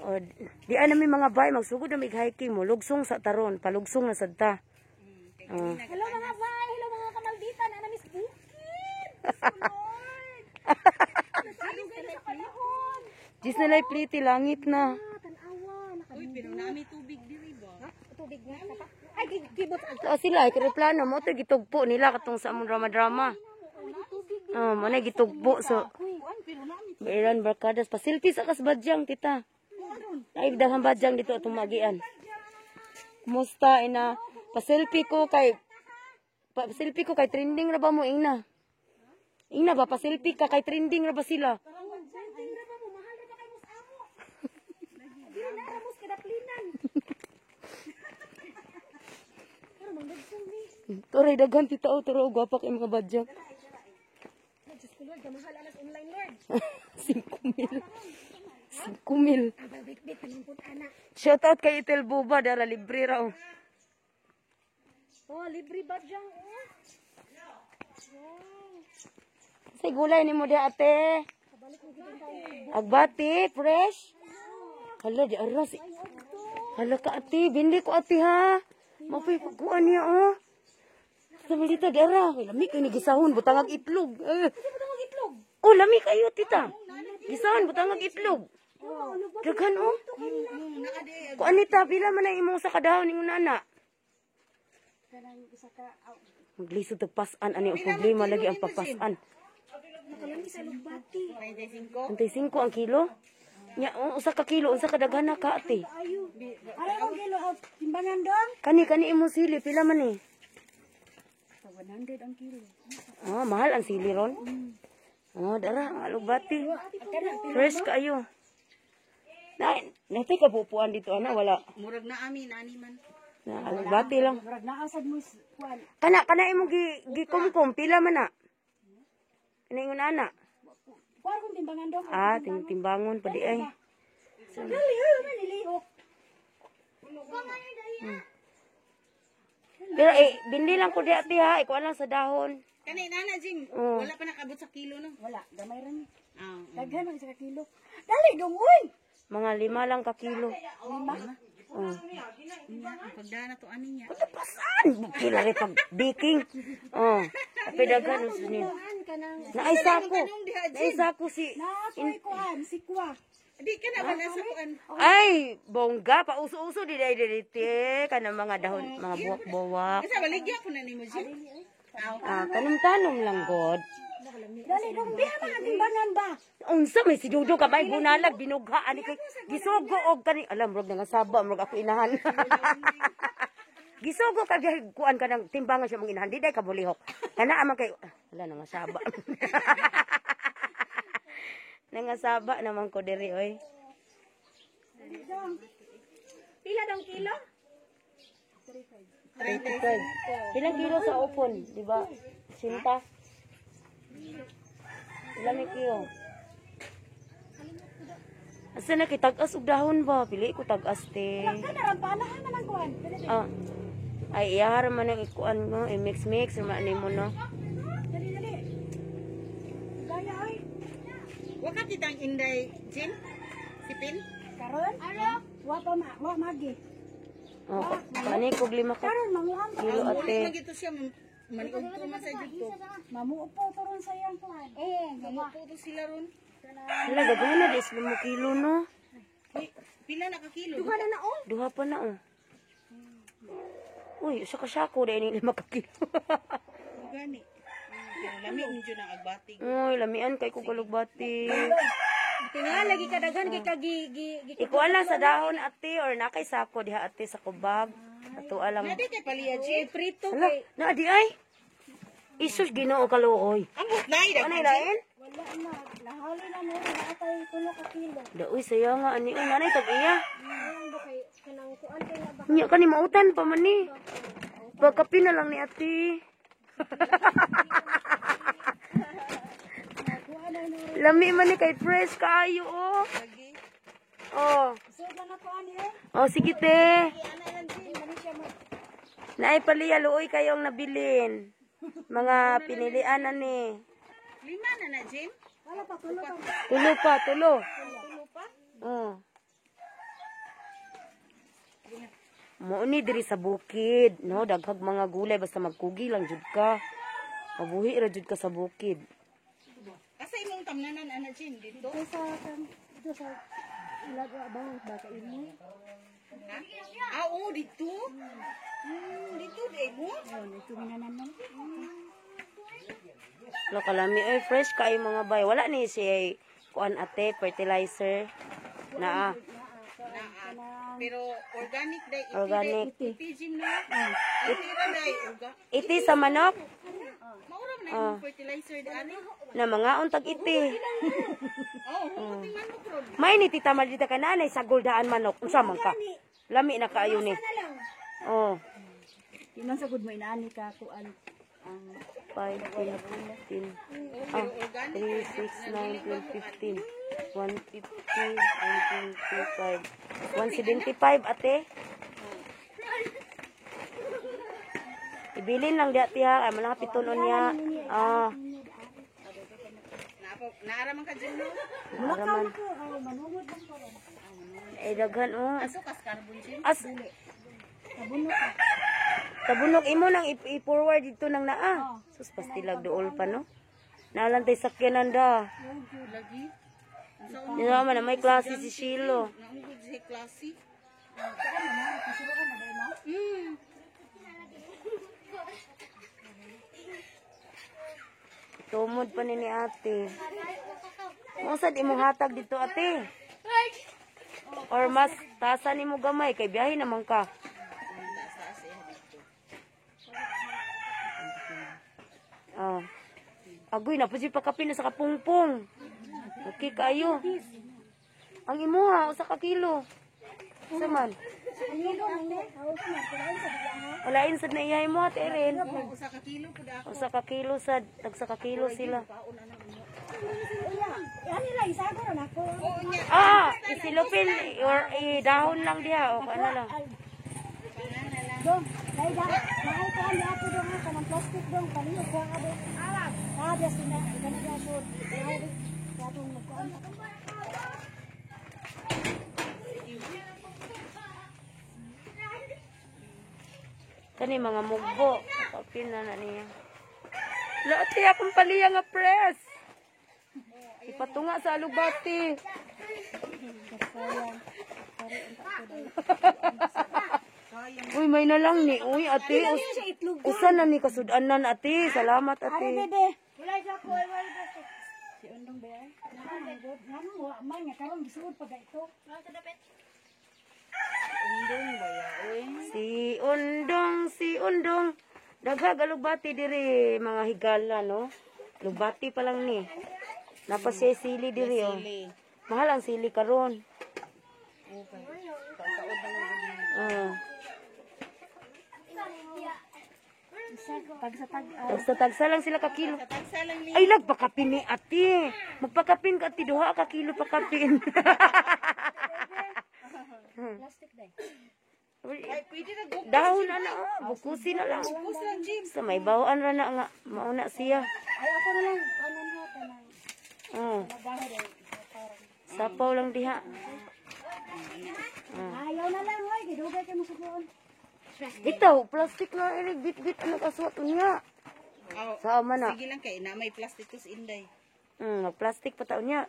O, di ay nami mga bay, magsugod na mig hiking mo, lugsong sa taron, palugsong na sad ta. Oh. Hello mga bay, hello mga kamaldita, na namis bukid. Lord. Nasalugay na sa panahon. Diyos na lay pliti, langit na. Ah, tanawa, Uy, pero nami tubig diri ba? tubig nga. Ay, gibot ang So, sila, ay plano mo, ito gitugpo nila katong sa among drama-drama. Oh, mo na gitugpo so. Iran barkadas pa selfie sa kas badyang tita. Ay daghang badyang dito atong magian. Kumusta ina? Pa-selfie ko kay pa-selfie ko kay trending ra ba mo ingna? Ingna ba pa-selfie ka kay trending ra ba sila? Trending ra ba mo? Mahal ra ba kay mos amo? Dili na ra mos kadaplinan. Pero mangdagsong ni. Turay daghan tita oh, turo gwapa kay mga badyang. Ay, Diyos ko Lord, kamahal alas online Lord. 5,000. 5,000. Bit-bit panampun ana. Shout out kay Itel Buba dara libre ra oh. Oh, libre badyang oh. Wow. Say gulay nimo di ate. Agbati, fresh. Hala, di aras. Hala ka ate, bindi ko ate ha. Mapoy pagkuan niya oh. Sa malita di ara, kay lami kay ni gisahon butangag itlog. Eh. Butangag itlog. Oh, lami kayo tita. Gisahon butangag itlog. Daghan oh. Kuan ni ta pila man ang imong sa kadahon ningon ana. Kanang isa ka aw, Maglisod og pasan ani ang problema lagi ang papasan. nakalami sa lugbati. 35. Antay 5 ang kilo. Nya, oh, usa ka kilo, unsa ka daghan na ka ate. Ayo. Ara ang kilo out timbangan dong. Kani kani imong sili pila man ni? 100 ang kilo. Ah, mahal ang sili ron. Oh, dara, ang alugbati. Fresh kaayo. Na, natay ka pupuan dito ana wala. Murag na ami nani man. Na alugbati lang. Murag naa sad mo kuan. Kana kana imong gi gikumkum pila man na? Kana ingon ana. Kuan kung timbangan dong. Ah, timbangon pa di ay. Dali, oy, man nilihok. Pero eh, bindi lang ko di ate ha, ikuan lang sa dahon. Kanay nana Jim, Oh. wala pa nakabot sa kilo no. Wala, gamay ra ni. Ah. Daghan ang isa ka kilo. Dali dong oy. Mga 5 lang ka kilo. Lima. Oh. Ang pagdana to ani niya. Pasan, kila rin pag baking. Oh, api daghan ang sunin. Kuan kanang Naay sako. Naay sako si na kuan sikwa. Di ka na ba nasa kuan? Ay, bongga, pauso-uso di dai diri te kanang mga dahon, mga buwak-buwak. Asa baligya ko na nimo Jim. Aw. Ah, tanom-tanom lang god. Dali dong biha man ang timbangan ba. Unsa may si Dudo ka may bunalag binugha ani kay gisugo og kani alam rog nga saba murag ako inahan. Gisugo ka gyud kuan ka ng timbangan siya mong inahan di day ka bulihok. Kana man kay wala na nga saba. Nangasaba naman ko diri oy. Dong. Pila dong kilo? 35. Ilang kilo sa opon, di ba? Sinta. Ilang may kilo? Asa na kay tag-as og dahon ba? Pili ko tag-as te. Kana ram palahan man ang kuan. Dali Ah. Ay iyahar man ang ikuan mo, i-mix mix man nimo no. dali dali. Gaya oy. Wa ka kitang inday Jim? Sipin? Karon? Wa pa ma, wa magi. Oh, kani kog 5 ka Karon manguhan pa. kilo Ang ate. man gito siya maniugto man sa dito. Mamuupo to ron sa iyang kuan. Eh, Mamupo to sila ron. Hala gagawin na dis 5 kilo no. Uy, pila na ka kilo? Duha na na oh. Duha pa na oh. Uy, usa ka sako dai ni 5 ka kilo. Gani. Pero lami medyo nang agbatig. Uy, lamian kay kog alugbati. Tinga lagi kadaghan kay ka gi gi gi Ikuan lang sa dahon ate or na kay sako diha ate sa kubag. Ato alang. Nadi kay paliya Jim. prito Hala, na di ay. Isus Ginoo kaluoy. Ambot na ida. Ano lain? Wala na, nahali na mo na atay tulo ka kilo. Daoy saya nga ani oy nanay tag iya. Ayan ba kay kanang kuan kay na ba? Nya kani mautan pa man ni. Pagkapi na lang ni ate. Kuan na na. Lami man ni kay fresh kaayo oh. Lagi. Oh. So na na kuan eh. Oh sige te. Kani siya mo. Naay paliya luoy kayong nabilin. Mga pinilian na ni. 5 na na Jim? Wala pa tulo pa. Tulo pa, tulo. Tulo pa? Oh. Mo ni diri sa bukid, no, daghag mga gulay basta magkugi lang jud ka. Mabuhi ra jud ka sa bukid. Asa imong tamnanan ana Jim dito? Sa dito sa ilag ba baka imo. Ha? Ah, oo, dito. Dito di mo. Oh, ito minanan mo. Lo kalami ay fresh kaayo mga bay. Wala ni siya kuan ate fertilizer naa. Naa. Pero organic day iti. Organic. Iti Jim no. Iti ra day uga. Iti sa manok Maura man na imong fertilizer di ani. na mga untag iti. Oh, hugot ning manok ron. May ni tita maldita ka nanay sa guldaan manok. Unsa man ka? Lami na kaayo ni. Oh, Di man sa gud mo inaani ka kuan ang 5, 10, 15. Ah, 3, 6, 9, 12, 15. 150, 125, 175, ate. Ibilin lang di ate ha. Ay, malapit tunon niya. Ah, Naapo, naara man ka Jim no. araman. ko ay manungod lang ko ron. Eh, daghan, oh. Aso kas carbon Jim. As, Tabunok ka. tabunok imo nang i-forward dito nang naa. Sus, pastilag dool pa, no? Naalantay sakyanan da. Lagi. Hindi naman na may klase si Shilo. Naunggod siya klase. Kuan na kasuruan na ba mo? Tumod pa ni ate. Masad imong hatag dito ate. Or mas tasa nimo gamay kay biyahe naman ka. Taas-taas eh dito. Ah. Agoy na pud pakapin na sa kapungpong. Okay kaayo. Ang imuha usa ka kilo. Sa man? Kilo ate. Hawak na kuan sa biya ha. Walain sad na iyahay mo ate Erin. Oh, usa ka kilo pud ako. Usa ka kilo sad, tag sa ka kilo sila. Kaon ana mo. Iya, yani lang isago ra nako. Oo nya. Ah, isilupin or idahon lang diha o ano lang. Dong, dai da, naay kuan di ato dong ha kanang plastic dong kanino kuha ka dong. Alag. Ah, bias na kana dia sud. Ay, katong magkuan. Kani mga mugbo. Kapin na na niya. Laati akong paliya nga press. Ipatunga sa alubati. Uy, may na lang ni. Uy, ate. Usa na ni kasudanan, ate. Salamat, ate. Bebe. Wala sa ko, wala sa. Si Undong ba? Ngano wa man nga karon gisuod pa ito. Undong ba ya oy. Si Undong, si Undong. Daghag alubati diri mga higala, no? Lubati pa lang ni. Napa siya sili diri, oh. Sili. Mahal ang sili karon. Okay. Taod na Ah. Pag sa tag Tagsa-tagsa lang sila ka kilo. Tagsa lang ni. Ay, nagpakapin ni ate. Magpakapin ka ate. Duha ka kilo pakapin. plastic dai. Ay, pwede na gugos. Dahon na na. Oh, bukusin na lang. Gugos lang Jim. Sa may bawaan ra na nga. Mauna siya. Ay ako na lang anon ha tanang Oh, nagdaho dai. Parang sapaw lang diha. ayaw na lang hoy, gidugay kay mo subuon. Itaw, plastic na ilig. Bit-bit ang nakasuot niya. Oh, Sa man na. sige lang kay na may plastic tos inday. Plastic pa taon niya.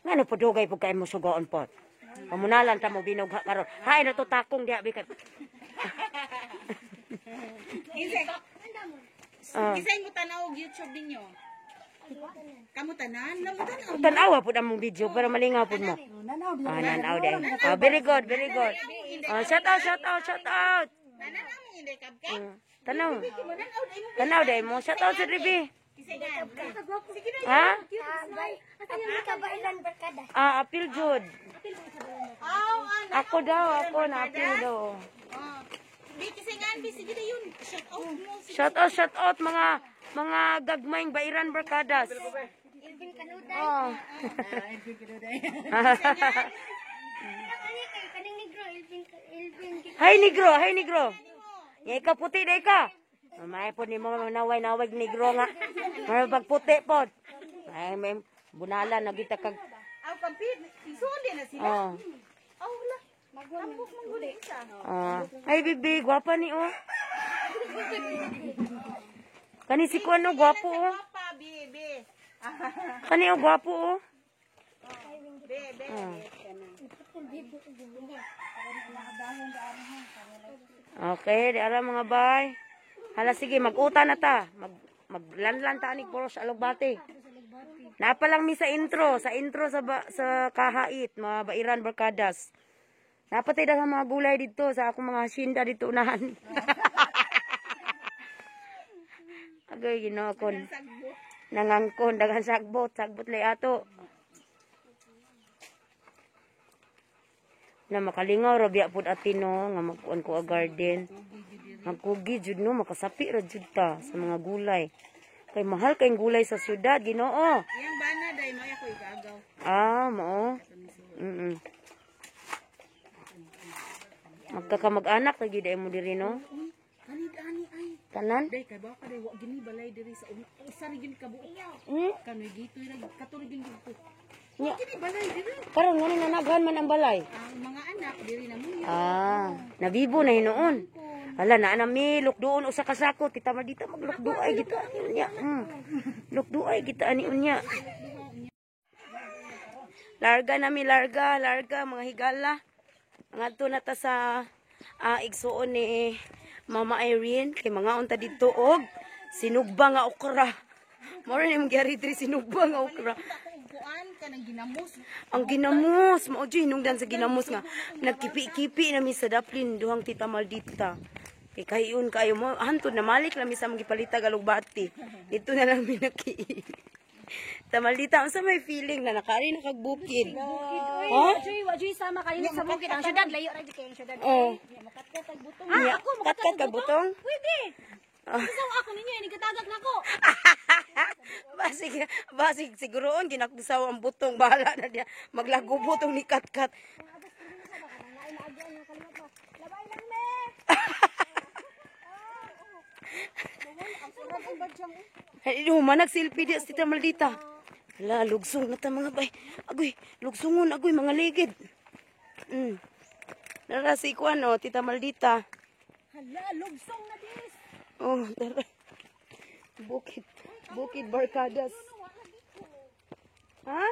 Nga no padugay pag kayo mo sugoon po. Pamunalan ta mo binugha karon. Hay na to takong diha bikat. Kinsay Ah. Kinsay mo tanaw og YouTube ninyo? Kamu tanan, namo tanaw. Tan-awa pud among video para malingaw pud mo. Nanaw biya. Ah, nanaw day. Ah, very good, very good. Ah, shout out, shout out, shout out. Tanan among inday kabkab. Tanaw. Mo nanaw day mo. Tanaw day mo. Shout out sa Ribi. Kinsay nga. Sige na. Ha? Asa yung kabailan barkada? Ah, appeal jud. Aw, ana. Ako daw, ako na appeal daw. Oh. Di kinsay nga bi sige na yun. Shout out mo. Sige. Shout out mga gagmayng Bairan Barkadas. Ilvin Kanuday. Oh. Kani kay kaning negro Ilvin Ilvin Hi negro, hi negro. Ya ikaw puti na ika. May po ni mo naway-naway negro nga. May pagputi po. Ay may bunala na kita kag Aw kampit. Isuon din na sila. oh. Aw la. Tambok man gud isa. Ah. Ay, bibi, gwapa ni oh. Kani si Kuan oh, gwapo oh. Papa, be, be. Kani oh, gwapo oh. Be, be. Oh. Okay, di ara mga bay. Hala sige, mag-uta na ta. Maglanlan ta anig puro sa alugbate. Napa lang mi sa intro, sa kahait, mga bairan barkadas. Napatay daw ang mga gulay dito sa akong mga hasyenda dito unahan. Agay Ginoo kon. Nangangkon daghan sagbot, sagbot lay ato. Na makalingaw ra biya pud atin no nga magkuan ko a garden. Magkugi jud no makasapi ra jud ta sa mga gulay. Kay mahal kay gulay sa syudad, Ginoo. Yang bana day mo ako igagaw. Ah, mao. Magkakamag-anak ra gyud ay mo diri no. Kani ani ay. Tanan? Day kay ba ka day wa gini balay diri sa una. Usa ra gyud ka buok. Kanoy gitoy ra kato ra gyud ko. Nya. Kini balay diri. Karon ngano na naghan man ang balay. Ang mga anak diri na mo. Ah, nabibo na hinuon. Hala na na mi lukduon usa ka sako tita Maldita maglukduay kita ani unya. Lukduay kita ani unya. Larga na mi larga, larga mga higala. Ngadto na ta sa igsuon ni Mama Irene kay mga unta didto og sinugba nga okra. Mao ni mong gyari diri sinugba nga okra. Kuan kanang ginamos. Ang ginamos, mao jud hinungdan sa ginamos nga nagkipi-kipi na mi sa daplin duhang Tita Maldita. Kay kahiyon kayo mo, hantod na malik lang mi sa mga gipalitag alugbati. Dito na lang mi naki. Tita Maldita, unsa may feeling na nakaari na kag bukid? Ha? Joy, wa joy sama kayo sa bukid ang syudad layo ra jud kay ang syudad. Oh. Makatkat ang butong. Nya, Ah, ako katkat kag butong? Pwede. Isaw ako ninyo ini katagak nako. Basig, basig siguroon ginakbusaw ang butong bahala na diya maglago butong ni Katkat. Labay lang me. Ay, human nagsilpi di sa Tita Maldita. Hala, lugsong na ta mga bay. Agoy, lugsungon, agoy, mga ligid. Nara si Kwan, oh, Tita Maldita. Hala, lugsong na dis. Oh, tara. Bukid. Bukid Barkadas. Ha?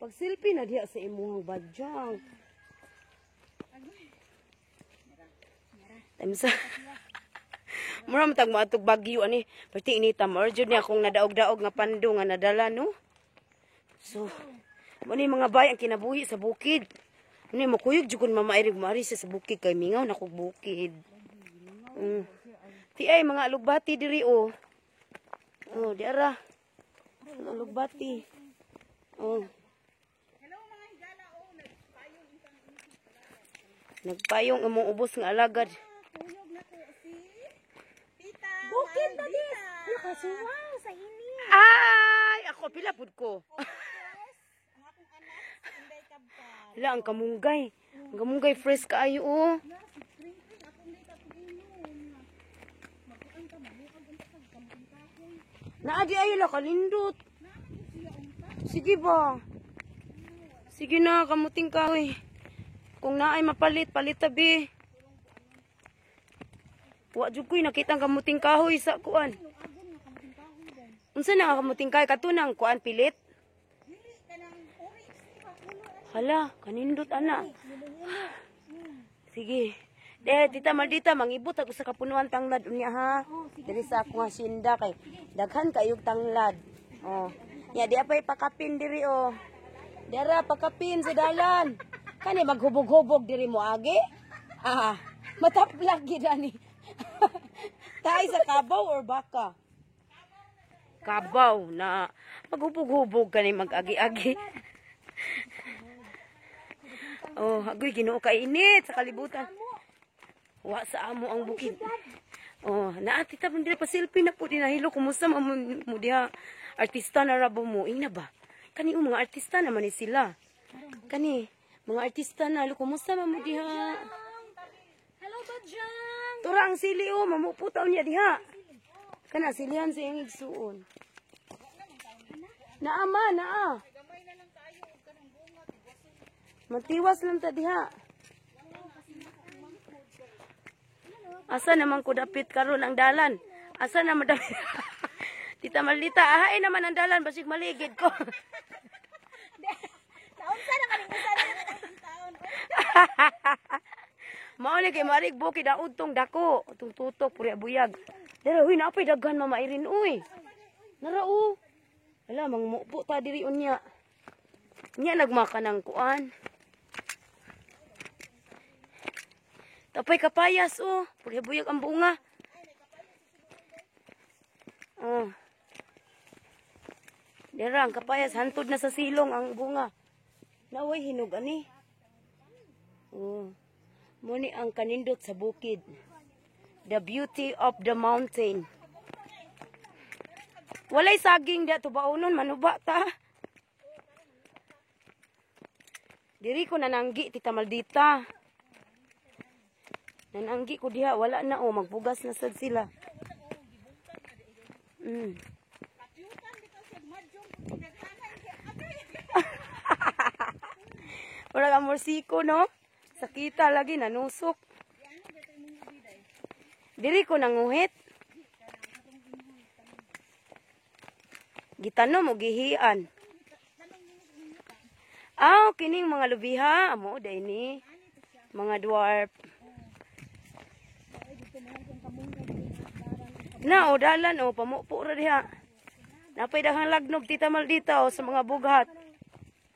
Pag-selfie na diha sa imuhang badyang. Time sa... Mura man tag moadtog Baguio ani. Perti inita mo jud niya akong nadaog-daog nga pando nga nadala no. So, mo ni mga bay ang kinabuhi sa bukid. Ani mo kuyog jud kun Mama Irene maari siya sa bukid kay mingaw na kog bukid. Ti ay mga alugbati diri oh. Oh, di ara. Mga alugbati. Oh. Nagpayong imong ubos nga alagad. Tuyog na ko si Tita. Bukid na dis. Nakasuwang sa ini. Ay, ako pila pud ko. Ang akong anak si Inday Kabka. Hala, ang kamunggay. Ang kamunggay fresh kaayo oh. Naa di ayo la kalindot. Sige ba? Sige na, kamuting kahoy. Kung naay mapalit, palit tabi. Wa jud ko'y nakita ang kamuting kahoy sa kuan. Unsa na ang kamuting kahoy katunang kuan pilit? Hala, kanindot ana. Sige. De, Tita Maldita, mangibot ako sa kapunuan tanglad unya ha. Diri sa akong hasyenda kay daghan kayog tanglad. Oh. Ya di apay pakapin diri oh. Dara pakapin sa dalan. Kani maghubog-hubog diri mo agi? Ah, mataplak gid ani. Tay sa kabaw or baka? Kabaw na maghubog-hubog kani mag-agi-agi. Oh, agoy Ginoo ka init sa kalibutan. Wa sa amo ang bukid. Oh, naa tita man dira pa selfie na po dinahilo kumusta man mo, mo diha. Artista na ra ba mo ina ba? Kani oh, mga artista naman ni sila. Kani mga artista na lo kumusta man mo diha. Hello, Badyang. Tura ang sili oh, mamupo taon niya diha. Kana silihan sa iyang igsuon. Naa ma, naa. Matiwas lang ta diha. Asa naman ko dapit karon ang dalan? Asa naman dapit? Tita Maldita, ahain naman ang dalan basig maligid ko. Taon sa na kaning usa na taon. Mao ni kay marig bukid ang udtong dako, utong tutok puri buyag. Dara huy naapay daghan Mama Irene uy. Nara o. Ala mangmupo ta diri unya. Nya nagmaka ng kuan. Tapay kapayas oh, puri buyag ang bunga. Oh. Dira ang kapayas hantod na sa silong ang bunga. Naway hinog ani. Oh. Muni ang kanindot sa bukid. The beauty of the mountain. Walay saging da tubaonon manuba ta. Diri ko nananggi, Tita Maldita. Nananggi ko diha, wala na oh, magbugas na sad sila. Wala ka morsiko, no? Sakita lagi, nanusok. Diri ko nanguhit. Gitanom o gihian. Ah, kining mga lubiha. Amo, day ni. Mga dwarf. Na, o dalan, o, pamupo ra diha. Napay daghang lagnog, Tita Maldita, o, sa mga bughat.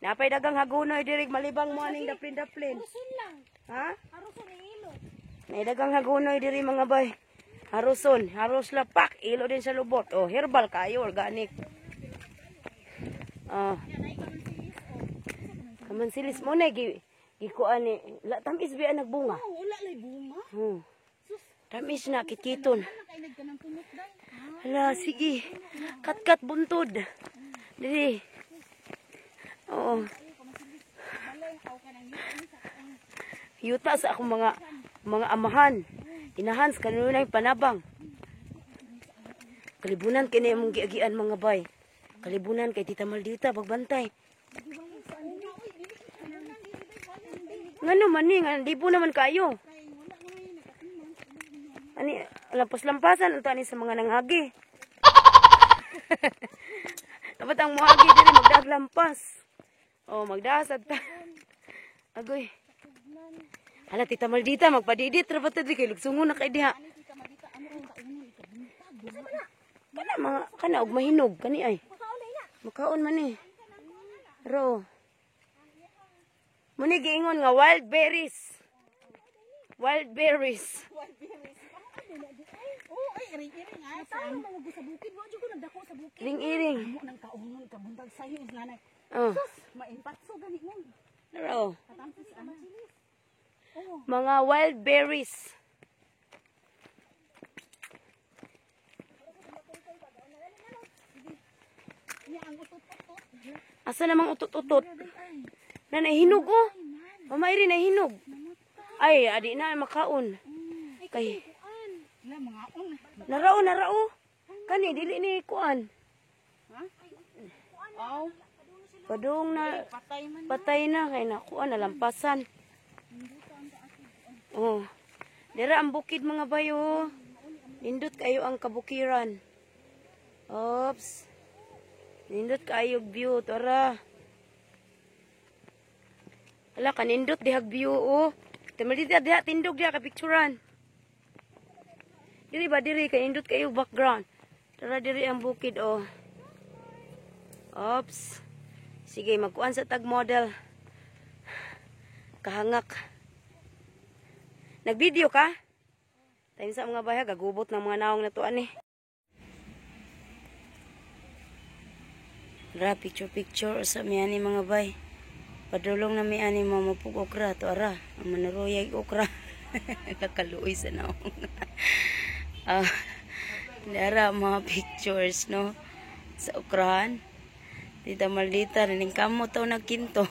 Napay daghang hagunoy diri malibang mo aning daplin-daplin. Aruson lang. Ha? Aruson ni ilo. Nay daghang hagunoy diri mga bay. Haruson, haros lapak, ilo din sa lubot. Oh, herbal kayo, organic. Oh. Kamansilis mo na gi gikuan ni la tamis biya nagbunga. Oh, wala lay bunga. Tamis na kitkiton. Nakainig ka ng punot day. Hala, sige. Katkat buntod. Diri. Oo. Yuta sa akong mga amahan. Inahan sa kanunay panabang. Kalibunan kini imong giagian mga bay. Kalibunan kay Tita Maldita pagbantay. Ngano man ni nga libo naman kayo. Ani lampas-lampasan unta ni sa mga nanghagi. Dapat ang muhagi diri magdaglampas. Oh, magdasad ta. Agoy. Hala Tita Maldita magpadidit ra ba ta diri kay lugsungon na kay diha. Kana mga kana og mahinog kani ay. Makaon man ni. Ro. Muni giingon nga wild berries. Wild berries. Oh, ay iring-iring ah. Tayo mga sa bukid, wa jud ko nagdako sa bukid. Ring-iring. Mo nang kaunon ka buntag sayo nga nay. Oh. Maimpatso gani mo. Ro. Katamsis ana. Mga wild berries. Niya ang utot-utot. Asa namang utot-utot? Na nahinog oh. Mama Irene, nahinog. Ay, adi na makaon. Kay La mga un. narao narao. Kani dili ni kuan. Aw, Padung na patay man. patay na kay nakuan nalampasan. Oh. Dira ang bukid mga bayo. Nindot kayo ang kabukiran. Oops. Nindot kayo view tara. Ala kanindot dihag view oh. Tamali diha diha tindog diha ka picturean. Diri ba diri kay nindot kayo background. Tara diri ang bukid oh. Oops. Sige, magkuan sa tag model. Kahangak. Nag-video ka? Tayo sa mga bahag, gagubot ng mga naong natuan eh. Ra, picture picture sa mi ani mga bay. Padulong na mi ani mga mapug okra to ara. Ang manaruyay okra. Nakaluoy sa naong. Ah, dara mga pictures no sa okrahan. Tita Maldita, naning kamo taw nagkinto.